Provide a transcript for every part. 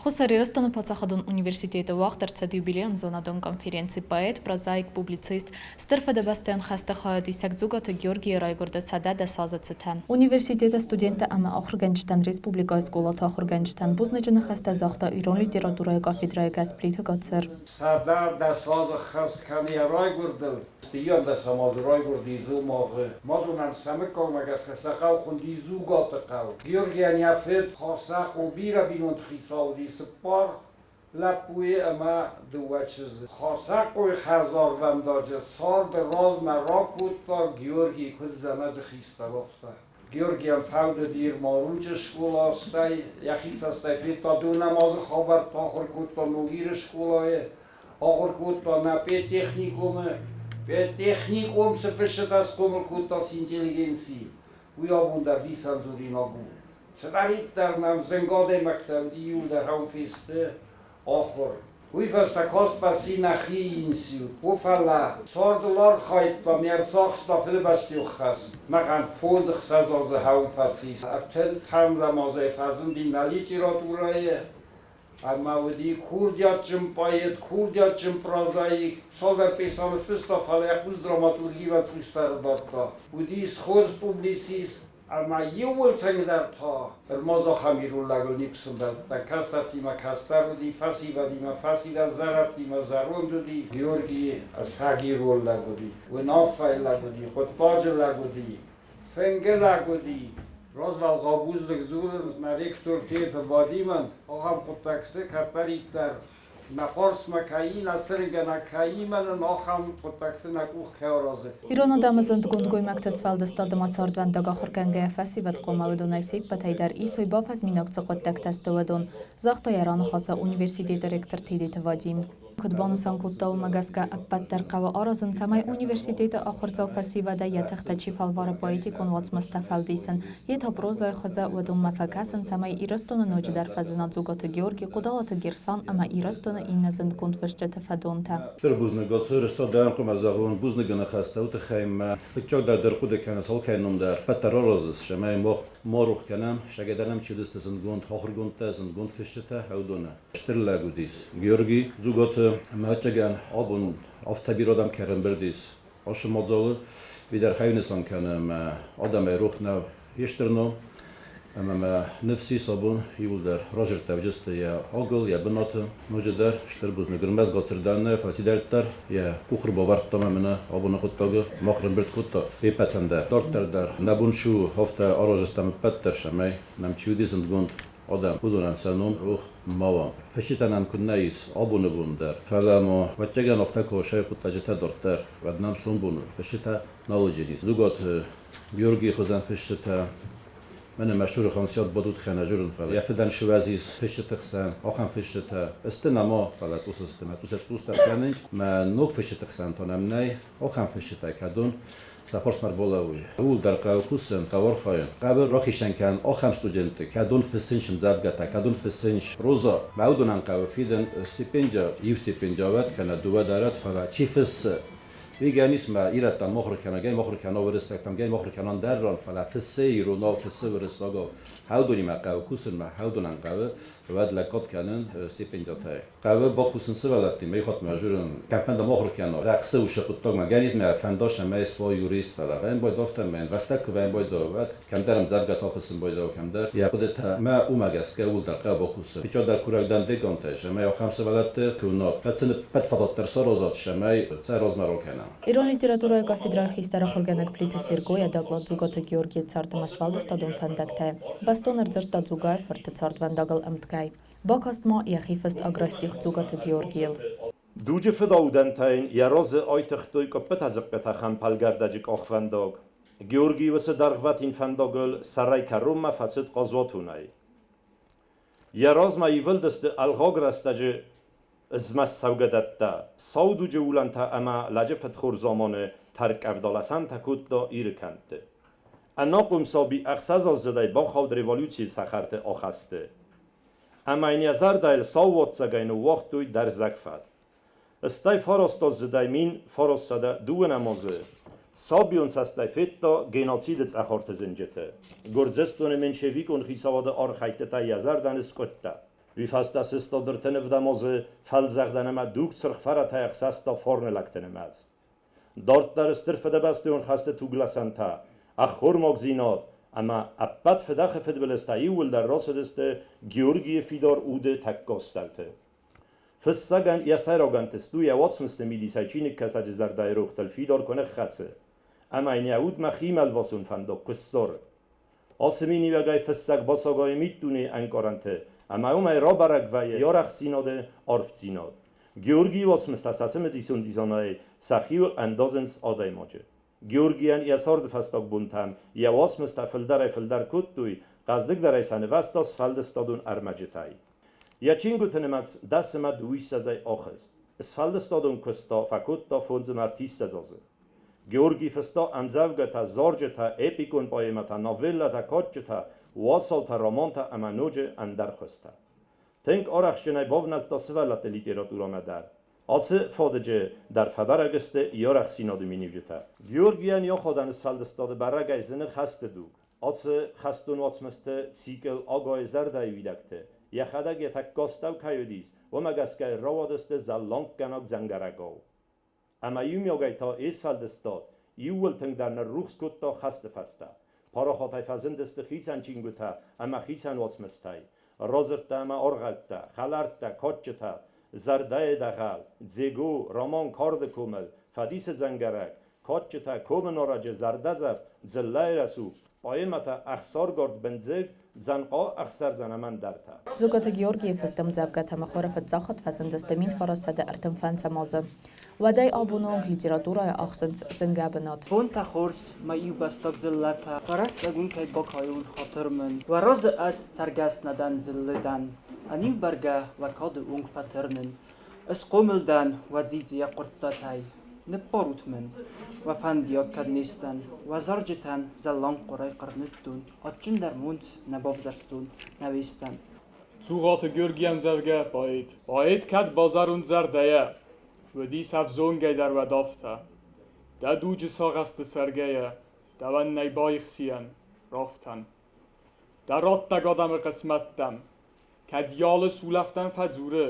Хуссар Ирыстоны паддзахадон университеты уагъд ӕрцыд юбилейон зонадон конференци поэт, прозаик, публицист, Стыр Фыдыбӕстӕйон хӕсты хайадисӕг Дзугаты Георгийы райгуырды 110 азы цытӕн. Университеты студенттӕ ӕмӕ ахуыргӕнджытӕн республикӕйы скъолаты ахуыргӕнджытӕн бузныджы ныхӕстӕ загъта ирон литературӕйы кафедрӕйы гӕс Плиты Гацыр. 110 азы ххӕст кӕны йӕ райгуырдыл. Иуӕндӕсӕм азы райгуырди Дзомагъы. Мадонӕн сӕ мыггагмӕ гӕсгӕ сӕ хъӕу хуынди Дзугаты хъӕу. Георгийӕн йӕ фыд Хасӕхъо бирӕ бинонты хицау уыди, цыппар лӕппуйы ӕмӕ дыууӕ чызджы. Хасӕхъойы хӕдзарвӕндаджы царды размӕ ракодта Георгийы куыд зӕнӕджы хистӕр, афтӕ. Георгийӕн фӕуд Ирмаручы скъола, стӕй йӕхи цӕстӕй федта донамазы хабӕрттӕ, ахуыр кодта Ногиры скъолайы, ахуыр кодта нӕ педтехникумы. Педтехникум цы фысджытӕ схъомыл кодта с интеллигенци, уый абон дӕр дисӕн дзуринаг у. Цыдӕриддӕр нӕм зынг адӕймӕгтӕ уыди, иуылдӕр ӕм фесты ахуыр. Уый фӕстӕ каст фӕци нӕхи институт. О, фӕлӕ цардыл архайдта, ме рцахста Фыдыбӕстӕйы хӕс. Махӕн фондз-ӕхсӕз азы хӕуын фӕцис. Ӕртын фӕндзӕм азӕй фӕзынди нӕ литературӕйы ӕмӕ уыди курдиатджын поэт, курдиатджын прозаик. Цалдӕр пьесӕ ныффыста, фӕлӕ йӕ хъус драматургимӕ цъусдӕр дардта. Уыдис хорз публицист, Ӕмӕ иууыл тынгдӕр та ӕрмӕст ахӕм ирон лӕгыл никуы сӕмбӕлдтӕн. Кӕстӕртимӕ кӕстӕр уыди, фӕсивӕдимӕ фӕсивӕд, зӕрӕдтимӕ зӕронд уыди. Георги ӕцӕг ирон лӕг уыди, уынаффӕйы лӕг уыди, хъуыддаджы лӕг уыди, фынгы лӕг уыди. Развӕлгъау бузныг дзурын мӕ ректор Теты Вадимӕн, ахӕм хъуыддӕгты кӕддӕриддӕр Нӕ фарсмӕ кӕй нӕ цырынгӕнӕг кӕимӕ нын ахӕм хъуыддӕгты нӕ къух кӕй аразы. Ирон адӕмы зындгонд гоймӕгты сфӕлдыстады ма цардвӕндаг ахуыргӕнгӕйӕ фӕсивӕд хъуамӕ уыдонӕй се ппӕтӕй дӕр исой бафӕзминаг цы хъуыддӕгтӕ сты, уыдон, загъта йӕ раныхасы университеты ректор Тедеты Вадим. Куыд банысан кодта, уымӕ гӕсгӕ ӕппӕт дӕр хъӕуы аразын, цӕмӕй университеты ахуырдзау фӕсивӕдӕй йӕ тыхтӕ чи фӕлвары поэтикон уацмыстӕ фӕлдисын, йе та прозӕйы хуызы, уыдонмӕ фӕкӕсын, цӕмӕй Ирыстоны ноджыдӕр фӕзына Дзугаты Георги, Хъодалаты Герсан ӕмӕ Ирыстоны иннӕ зындгонд фысджыты фӕдонтӕ. Стыр бузныг, ацы рӕстӕг дӕм хъуамӕ зӕгъон бузныгы ныхӕстӕ, уый тыххӕй мӕ фыццагдӕр дӕр хъуыды кӕныс алкӕй ном дӕр. Пӕттӕ раразыс, цӕмӕй мах ма рох кӕнӕм, сӕгӕдӕр нӕм чи уыдысты зындгонд ахуыргондтӕ, зындгонд фысджытӕ, уыдоны. Стыр лӕг уыдис Георги Дзугаты ӕмӕ ӕвӕццӕгӕн абон афтӕ бирӕ адӕм кӕй ӕрӕмбырд ис ацы мадзалы, уый дӕр хай нысан кӕны ӕмӕ адӕмӕй рох нӕу йе стыр ном. Ӕмӕ мӕ ныфс ис абон иууылдӕр разӕрттӕвджысты йӕ агыл, йӕ бынаты. Ноджыдӕр стыр бузныг ӕрмӕст Гацырдӕн нӕ, фӕлӕ чидӕриддӕр йӕ къух ӕрбавӕрдта ӕмӕ мӕнӕ абоны хъуыддаджы мах ӕрӕмбырд кодта йе ппӕтӕн дӕр. Дарддӕр дӕр нӕ бон цы у, афтӕ араздзыстӕм ӕппӕт дӕр, цӕмӕй нӕм чи уыди зындгонд адӕм, уыдонӕн сӕ ном рох ма уа. Фысджытӕ нӕм куыд нӕ ис абоны бон дӕр, фӕлӕ ма ӕвӕццӕгӕн афтӕ куы сӕ хъуыддаджытӕ дарддӕр, уӕд нӕм сомбоны фысджытӕ нал уыдзӕнис. Дзугаты Георгийы хуызӕн фысджытӕ мӕнӕ мӕ Хансиат бадут хӕнӕзурын, фӕлӕ йӕ фыдӕн сывӕзис фысджыты хсӕн, ахӕм фысджытӕ сты нӕма, фӕлӕ цъус сты, мӕ цъус цъус дӕр кӕнынц. Мӕ ног фысджыты хсӕн та нӕм нӕй ахӕм фысджытӕ, кӕдон сӕ фарсмӕ ӕрбалӕууй. Ууыл дӕр хъӕуы кусын, хъӕуы архайын. Хъӕуы рахицӕн кӕнын ахӕм студентты, кӕдон фыссынц ӕмдзӕвгӕтӕ, кӕдон фыссынц проза. Мӕ уыдонӕн хъӕуы фидын стипендия, иу стипендия уӕд кӕнӕ дыууӕ дӕр уӕд, фӕлӕ чи фыссы, уый гӕнис мӕ ирӕттӕм мыхуыр кӕна, гӕй мыхуыр кӕна уырыссӕгтӕм, гӕй мыхуыр кӕна ӕндӕр ран, фӕлӕ фыссы иронау, фыссы уырыссагау. Хӕудонимӕ хъӕуы кусынмӕ, хӕудонӕн хъӕуы уӕд лӕггад кӕнын стипендиатӕй. Хъӕуы бакусын сывӕллӕттимӕ, ихатмӕ журын, кӕм фӕнда махуыр кӕна, рӕхсы уыцы хъуыддагмӕ, гӕнитмӕ фӕнда сӕмӕй суа юрист, фӕлӕ вӕйын байдавта мӕ инвестор куы вӕйын байда, уӕд кӕмдӕр ӕмдзӕвгӕтӕ фыссын байдау, кӕмдӕр йӕ хъуыдытӕ мӕ уымӕ гӕсгӕ ууыл дӕр хъӕуы бакусын. Печатдӕр курӕг дӕн декантӕй, сӕмӕй ахӕм сывӕллӕтты куы уынат, уӕд сын ӕппӕт фадат дӕр саразат, сӕмӕй сӕ размӕ ракӕна. Ирон литературӕйы кафедрӕйы хистӕр ахуыргӕнӕг Плиты Серго йӕ доклад Дзугаты Георгийы цард ӕмӕ сфӕлдыстадон фӕндӕгтӕ бӕстон ӕрдзырдта Дзугайы-фырты цардвӕндагыл ӕмткӕй. Бакаст ма йӕхи фыст акростих Дзугаты Георгийыл. Дуджы фыдаудӕнтӕ йын йӕ разы айтыгътой къуыппытӕ-дзыхъхъытӕ хӕмпӕлгӕрдӕджы къахвӕндаг. Георгий уыцы дӕргъвӕтин фӕндагыл сӕрӕй кӕронмӕ фӕцыд хъазуатонӕй. Йӕ размӕ ивылдысты ӕлгъаг рӕстӕджы змӕст цӕугӕдӕттӕ, сау дуджы улӕнтӕ ӕмӕ лӕджы фыдхор заманы тӕрккъӕвдалӕсӕнтӕ кодта Иры кӕмтты. Ӕнахъом саби ӕхсӕзаздзыдӕй бахауд революцийы цӕхӕрты ахӕсты. Ӕмӕ йын йӕ зӕрдӕйыл сау уаццагӕй ныууагътой дӕрзӕг фӕд. Стӕй фарастаздзыдӕй 1902 азы сабион цӕстӕй федта геноциды цъӕхарты зынджыты. Гуырдзыстоны меньшевикон хицауады архӕйдтытӕ йӕ зӕрдӕ ныскъуыдта. Уый фӕстӕ сыстад ӕртын ӕвдӕм азы фӕлдзӕгъдӕн ӕмӕ дуг цыргъ фӕрӕтӕй ӕхсӕста фарны лӕгты нымӕц. Дарддӕр Стыр Фыдыбӕстӕйон хӕсты тугласӕнтӕ, ӕххормагдзинад ӕмӕ ӕппӕт фыдӕхы фыдбылызтӕ иууылдӕр рацыдысты Георгийы фидар уды тӕккӕ астӕуты. Фыссӕгӕн йӕ сӕйраг ӕнтыст у йӕ уацмысты мидисӕй чиныгкӕсӕджы зӕрдӕйы рохтыл фидар куы ныххӕцы ӕмӕ йын йӕ удмӕ химӕлвасон фӕндаг куы ссары. Ацы миниуӕгӕй фыссӕг бацагайы миддунейы ӕнкъарӕнты ӕмӕ уымӕй рабӕрӕг вӕййы йӕ арӕхстдзинады арфдзинад. Георгийы уацмыстӕ сӕ цымыдисондзинадӕй сӕхиуыл ӕндадзынц адӕймаджы. Георгийӕн йӕ царды фӕстаг бонтӕм йӕ уацмыстӕ фылдӕрӕй-фылдӕр кодтой, хъӕздыгдӕрӕй сӕ нывӕзта сфӕлдыстадон ӕрмӕджытӕй. Йӕ чингуыты нымӕц дӕс ӕмӕ дыууиссӕдзӕй ахызт. Сфӕлдыстадон куыст та фӕкодта фондз ӕмӕ ӕртиссӕдз азы. Георгий фыста ӕмдзӕвгӕтӕ, зарджытӕ, эпикон поэмӕтӕ, новеллӕтӕ, кадджытӕ, уацаутӕ, романтӕ ӕмӕ ноджы ӕндӕр хуызтӕ. Тынг арӕхстджынӕй бавнӕлдта сывӕллӕтты литературӕмӕ дӕр. Ацы фадыджы дӕр фӕбӕрӕг сты йе арӕхстдзинады миниуджытӕ. Георгийӕн йӕ аходӕн сфӕлдыстады бӕрӕгӕй зыны хӕсты дуг. Ацы хӕстон уацмысты цикл агайы зӕрдӕйы уидӕгты, йӕхӕдӕг йӕ тӕккӕ астӕу кӕй уыдис, уымӕ гӕсгӕ рауадысты зӕлланггӕнаг дзӕнгӕрӕгау. Ӕмӕ иумиагӕй та йе сфӕлдыстад иууыл тынгдӕр ныррухс кодта хӕсты фӕстӕ. Парахатӕй фӕзындысты хицӕн чингуытӕ ӕмӕ хицӕн уацмыстӕй, радзырдтӕ ӕмӕ аргъӕуттӕ, хӕлӕрттӕ, кадджытӕ, зӕрдӕйы дӕгъӕл, Дзего, Роман Карды комыл, Фӕдисы дзӕнгӕрӕг, кадджытӕ, комы нарӕджы зӕрдӕдзӕф, дзыллӕйы рӕсугъд, поэмӕтӕ Ӕхсаргард бындзыг, Дзӕнхъа ӕхсӕрдзӕн ӕмӕ ӕндӕртӕ. Дзугаты Георгийы фыст ӕмдзӕвгӕтӕ мыхуыры фыццаг хатт фӕзындысты 1935 азы. Уӕдӕй абоны онг литературӕйы ахсынц зынгӕ бынат. Бонтӕ хорз, мӕ иубӕстаг дзыллӕтӕ, Фӕрӕстӕг уын кӕй бакайон хатыр мын. Уӕ разы ӕз цӕргӕс нӕ дӕн, дзыллы дӕн, Ӕниу бӕргӕ уӕ кады онг фӕтырнын. Ысхъомыл дӕн уӕ дзидзийӕ къуырттатӕй, Ныббарут мын, уӕ фӕндиаг кӕд не сдӕн, Уӕ зарджытӕн зӕллангхъуырӕй хъырныдтон, Адджындӕр монц нӕ бавзӕрстон, нӕ уестӕн. Цугъаты Георги ӕмдзӕвгӕ поэт. Поэт кӕд базарун зӕрдӕйӕ, уыдис ӕвзонгӕй дӕр уӕд афтӕ. Дӕ дуджы сагъӕсты цӕргӕйӕ, дӕуӕн нӕй баихсийӕн, рафтӕн. Дӕ раттӕг адӕмы хъысмӕттӕм, кӕд йӕ алы сулӕфтӕн фӕдзуры,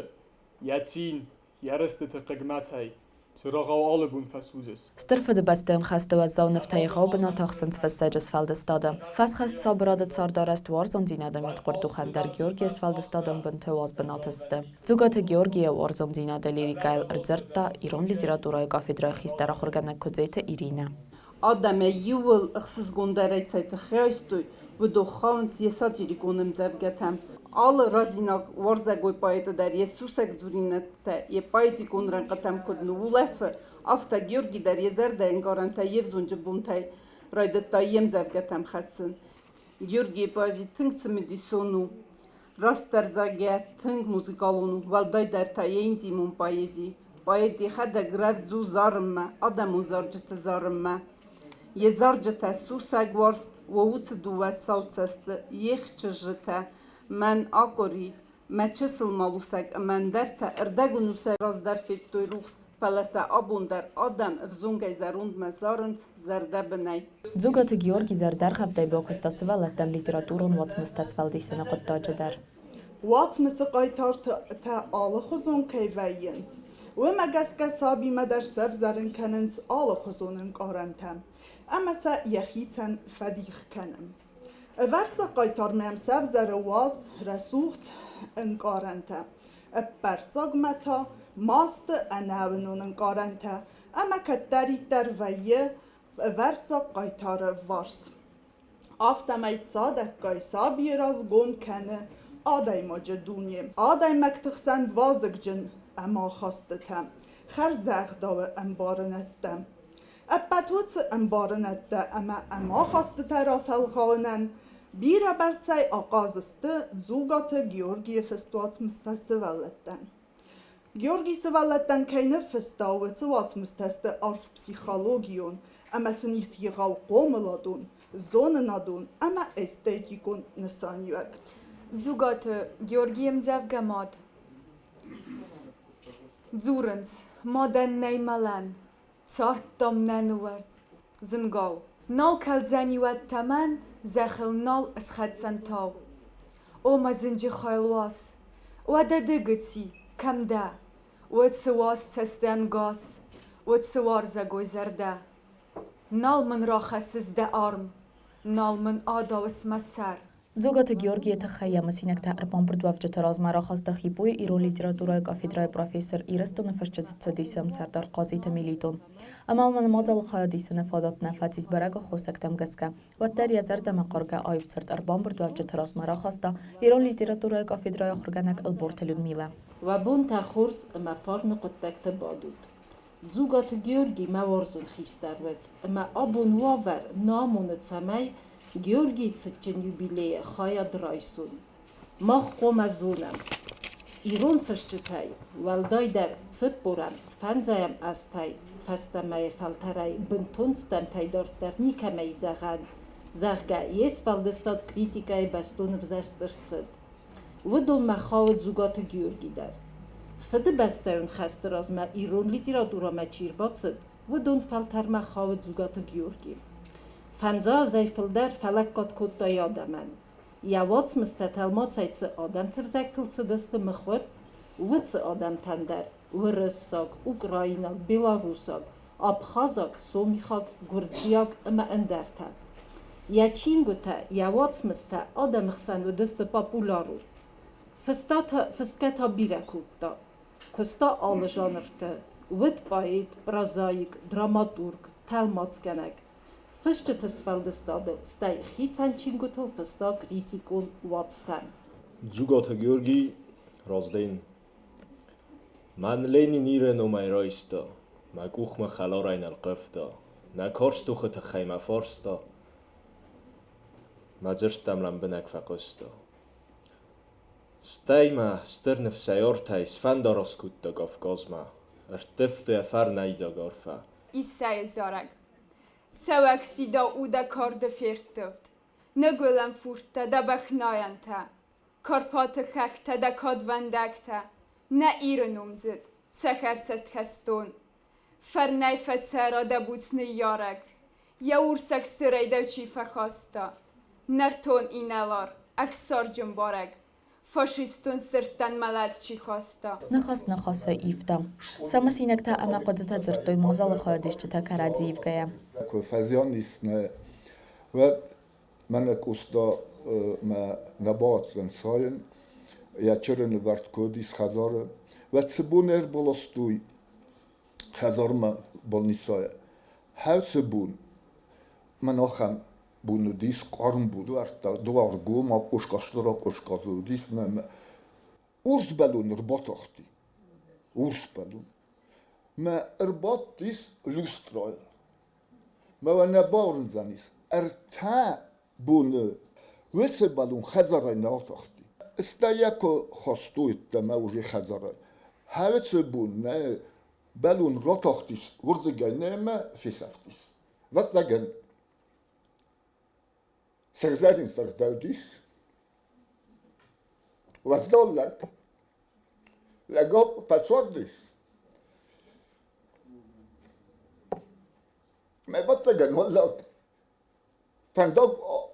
йӕ цин, йӕ рыстыты хъыгмӕтӕй цырагъау алы бон фӕсудзыс. Стыр Фыдыбӕстӕйон хӕсты уӕззау нывтӕ егъау бынат ахсынц фыссӕджы сфӕлдыстады. Фӕсхӕст сабырады цардарӕзт уарзондзинады мидхъуырдухӕн дӕр Георгийы сфӕлдыстадон бынты уаз бынаты сты. Дзугаты Георгийы уарзондзинады лирикӕйыл ӕрдзырдта ирон литературӕйы кафедрӕйы хистӕр ахуыргӕнӕг Куыдзеты Иринӕ. Адӕмӕй иууыл ӕхсызгондӕрӕй цӕй тыххӕй айстой, уыдон хауынц йӕ сатирикон ӕмдзӕвгӕтӕм. Алы рӕзинаг уарзӕгой поэты дӕр йӕ сусӕг дзуринӕгтӕ йӕ поэтикон рӕнхъытӕм куыд ныуулӕфы, афтӕ Георги дӕр йӕ зӕрдӕйы ӕнкъарӕнтӕ йе взонджы бонтӕй райдыдта йе мдзӕвгӕтӕм хӕссын. Георгийы поэзи тынг цымыдисон у. Растдӕр зӕгъгӕ, тынг музыкалон у, уӕлдайдӕр та йӕ интимон поэзи. Поэт йӕхӕдӕг рӕвдз у зарынмӕ, адӕмон зарджыты зарынмӕ. Йӕ зарджытӕ сусӕг уарзт, уӕ уыцы дыууӕ сау цӕсты, ех чызджытӕ, мӕн акъуыри, мӕ чысыл малусӕг ӕмӕ ӕндӕртӕ ӕрдӕгӕнусӕй раздӕр федтой рухс, фӕлӕ сӕ абон дӕр адӕм ӕвзонгӕй зӕрондмӕ зарынц зӕрдӕбынӕй. Дзугаты Георги зӕрдӕргъӕвдӕй бакуыста сывӕллӕттӕн литературон уацмыстӕ сфӕлдисыны хъуыддаджы дӕр. Уацмысы хъайтартӕ алыхуызон кӕй вӕййынц, уымӕ гӕсгӕ сабимӕ дӕр сӕвзӕрын кӕнынц алыхуызон ӕнкъарӕнтӕ ӕмӕ сӕ йӕхицӕн фӕдих кӕны. Ӕвӕрццаг хъайтар мӕм сӕвзӕры уаз, рӕсугъд ӕнкъарӕнтӕ, ӕппӕрццагмӕ та масты ӕнӕуынон ӕнкъарӕнтӕ ӕмӕ кӕддӕриддӕр вӕййы ӕвӕрццаг хъайтары вварс. Афтӕмӕй цадӕггай сабийы разгом кӕны адӕймаджы дуне. Адӕймӕгты хсӕн вазыгджын ӕмахастытӕ, хӕрзӕгъдауы ӕмбарынӕдтӕ. Ӕппӕт уыцы ӕмбарынӕдтӕ ӕмӕ ӕмахастытӕ рафӕлгъауынӕн бирӕбӕрцӕй ахъаз сты Дзугаты Георгийы фыст уацмыстӕ сывӕллӕттӕн. Георгий сывӕллӕттӕн кӕй ныффыста, уыцы уацмыстӕ сты арф психологион ӕмӕ сын ис егъау хъомыладон, зонынадон ӕмӕ эстетикон нысаниуӕг. Дзугаты Георгийы ӕмдзӕвгӕ Мад. Дзурынц, мадӕн нӕй мӕлӕн, цард, дам, нӕ ныуӕрдз, зынгау. Нал кӕлдзӕни уӕд тӕмӕн, зӕххыл нал ысхӕцдзӕн тау. О мӕ зынджы хайлуас, Уӕдӕ ды, Гыцци, кӕм дӕ? Уӕд цы уаз цӕстӕнгас, уӕд цы уарзӕгой зӕрдӕ? Нал мын рахӕссыс дӕ арм, нал мын адауыс мӕ сӕр. Дзугаты Георгийы тыххӕй йӕ мысинӕгтӕ ӕрбамбырдуӕвджыты размӕ рахаста ХИПУ-йы ирон литературӕйы кафедрӕйы профессор, Ирыстоны фысджыты Цӕдисы ӕмсӕрдар Хъазиты Мелитон. Ӕмӕ уымӕн мадзалы хайад исыны фадат нӕ фӕцис бӕрӕг аххосӕгтӕм гӕсгӕ, уӕддӕр йӕ зӕрдӕмӕ хъаргӕ аив дзырд ӕрбамбырдуӕвджыты размӕ рахаста ирон литературӕйы кафедрӕйы ахуыргӕнӕг Ӕлборты Людмилӕ. Уӕ бонтӕ хорз ӕмӕ фарны хъуыддӕгты бадут. Дзугаты Георги мӕ уарзон хистӕр уыд, ӕмӕ абон уавӕр нӕ амоны, цӕмӕй Георгийы цытджын юбилейы хайад райсон. Мах хъуамӕ зонӕм, ирон фысджытӕй, уӕлдайдӕр цыппорӕм, фӕндзайӕм азтӕй фӕстӕмӕйы фӕлтӕрӕй бынтон стӕмтӕй дарддӕр никӕмӕй зӕгъӕн, зӕгъгӕ, йе сфӕлдыстад критикӕйы бӕстон ӕвзӕрст ӕрцыд. Уыдонмӕ хауы Дзугаты Георги дӕр. Фыдыбӕстӕйон хӕсты размӕ ирон литературӕмӕ чи рбацыд, уыдон фӕлтӕрмӕ хауы Дзугаты Георги. Фӕндзай азӕй фылдӕр фӕлӕггад кодта йӕ адӕмӕн. Йӕ уацмыстӕ тӕлмацӕй цы адӕмты взӕгтыл цыдысты мыхуыр, уыцы адӕмтӕн дӕр уырыссаг, украинаг, белорусаг, абхазаг, сомихаг, гуырдзиаг ӕмӕ ӕндӕртӕ. Йӕ чингуытӕ, йӕ уацмыстӕ адӕмы хсӕн уыдысты популярон. Фысгӕ та бирӕ кодта. Куыста алы жанрты. Уыд поэт, прозаик, драматург, тӕлмацгӕнӕг. Фысджыты сфӕлдыстадыл, стӕй хицӕн чингуытыл фыста критикон уацтӕ. Дзугаты Георгий Разден. Мӕн Ленин Иры номӕй райста, мӕ къухмӕ хӕларӕй нылхъывта, нӕ карз тохы тыххӕй мӕ фарста, мӕ дзырдтӕм лӕмбынӕг фӕхъуыста. Стӕй мӕ стыр ныфсӕй артӕй сфӕндараст кодта Кавказмӕ, ӕрттывта йӕ фӕрнӕйдзаг арфӕ. Иссӕйы зарӕг. Сӕуӕхсидау у дӕ карды ферттывд, Ныгуылӕн фурдтӕ дӕ бӕхнайӕнтӕ, Карпаты хӕхтӕ дӕ кадвӕндӕгтӕ, Нӕ Иры номдзыд, цӕхӕрцӕст хӕстон. Фӕрнӕй фӕцӕра дӕ буц ныййарӕг, Йӕ урс ӕхсырӕй дӕу чи фӕхаста. Нӕртон инӕлар, ӕхсарджын барӕг, Фашистон сырдтӕн мӕлӕт чи хаста. Ныхас ныхасы ивта. Сӕ мысинӕгтӕ ӕмӕ хъуыдытӕ дзырдтой мадзалы хайадисджытӕ кӕрӕдзи ивгӕйӕ. Куы фӕзиан ис нӕ, уӕд мӕнӕ Къоста мӕ нӕ бауадздзӕн сайын, йӕ чырыны вӕрд куы уыдис хӕдзары, уӕд цы бон ӕрбаластой хӕдзармӕ больницӕйӕ, хӕцы бон мӕн ахӕм бон уыдис, хъарм бон, дуӕрттӕ дуаргом, акъуска стыр акъуска дзы уыдис, мӕ урс бӕлон ӕрбатахти, урс бӕлон. Мӕ ӕрбадтис люстрайыл. Мӕ уӕ нӕ бауырндзӕнис, ӕртӕ боны уыцы бӕлон хӕдзарӕй нӕ атахти. Стӕй йӕ куы хастой ӕддӕмӕ уже хӕдзарӕй, хӕцы бон нӕ бӕлон ратахтис уырдыгӕй нӕ ӕмӕ фесӕфтис. Ӕвӕццӕгӕн, сыгъзӕрин сӕрдӕудис, уӕздан лӕг. Лӕгау фӕцардис. Мӕ ӕвӕццӕгӕн, уӕллаг фӕндаг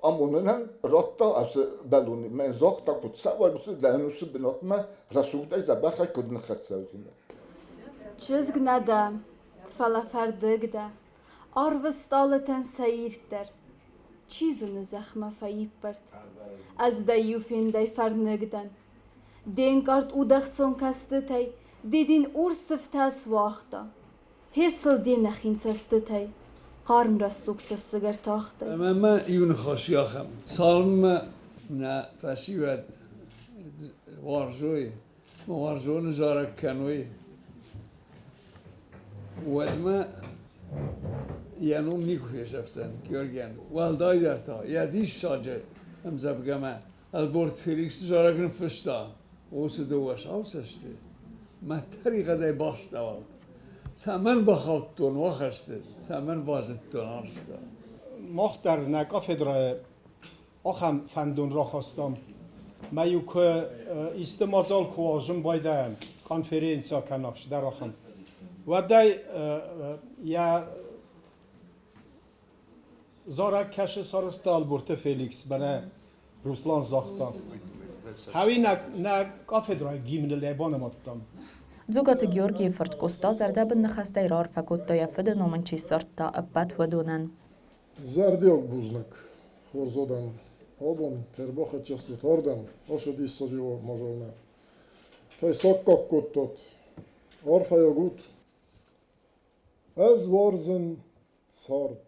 амонынӕн радта ацы бӕлоны. Мӕ загъта, куыд цӕуай, уыцы ӕнусы бынатмӕ рӕсугъдӕй дзӕбӕхӕй куыд ныххӕццӕ уыдзынӕ. Чызг нӕ дӕ, фӕлӕ фӕрдыг дӕ, Арвы стъалытӕн сӕ ирддӕр. Чи зоны зӕхмӕ фӕиппӕрд. Ӕз дӕ иу фендӕй фӕрныг дӕн. Де нкъард удӕхцон кӕстытӕй Дидин урс сыфтӕ суагъта. Хесыл де нӕхин цӕстытӕй Хъарм рӕсугъд цӕссыг ӕртахтӕй. Ӕмӕ ма иу ныхас ахӕм. Цалынмӕ нӕ фӕсивӕд уарзой, уарзоны зарӕг кӕной, уӕдмӕ йӕ ном никуы фесӕфдзӕн Георгийӕн. Уӕлдайдӕр та йӕ диссаджы ӕмдзӕвгӕмӕ Ӕлборт Феликсы зарӕг ныффыста, уыцы дыууӕ сау цӕсты мӕ тӕригъӕдӕй бастауӕд. Цӕмӕн бахаудтон уӕхӕсты, цӕмӕн базыдтон арфтӕ? Мах дӕр нӕ кафедрӕйы ахӕм фӕндон рахастам. Мӕ-иу куы исты мадзал куы уадзын байдайӕм, конференци кӕнӕ цыдӕр ахӕм, уӕд ӕй йӕ зарӕг кӕсы сарӕзта Ӕлборты Феликс, мӕнӕ Руслан загъта. Хауинаг нӕ кафедрайы гимныл ӕй банымадтам. Дзугаты Георгийы фырт Къоста зӕрдӕбын ныхӕстӕй раарфӕ кодта йӕ фыды ном ын чи ссардта, ӕппӕт уыдонӕн. Зӕрдиаг бузныг хорз адӕм! Абон ӕрбахӕццӕ стут ардӕм, ацы диссаджы мадзалмӕ. Кӕй саккаг кодтат, арфӕйаг ут! Ӕз уарзын цард,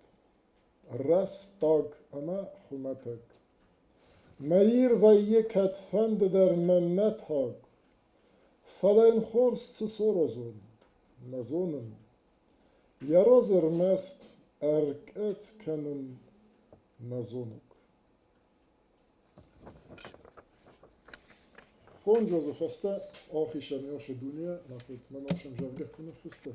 рӕстаг ӕмӕ хуымӕтӕг. Мӕ Ир вӕййы кӕдфӕнды дӕр мӕ мӕтаг, фӕлӕ йын хорз цы саразон, нӕ зонын. Йӕ разы ӕрмӕст ӕркъӕдз кӕнын нӕ зоныг. Фондз азы фӕстӕ ахицӕн ацы дунейӕ, мӕ фыд мӕ ӕмзӕвгӕ куы ныффыста.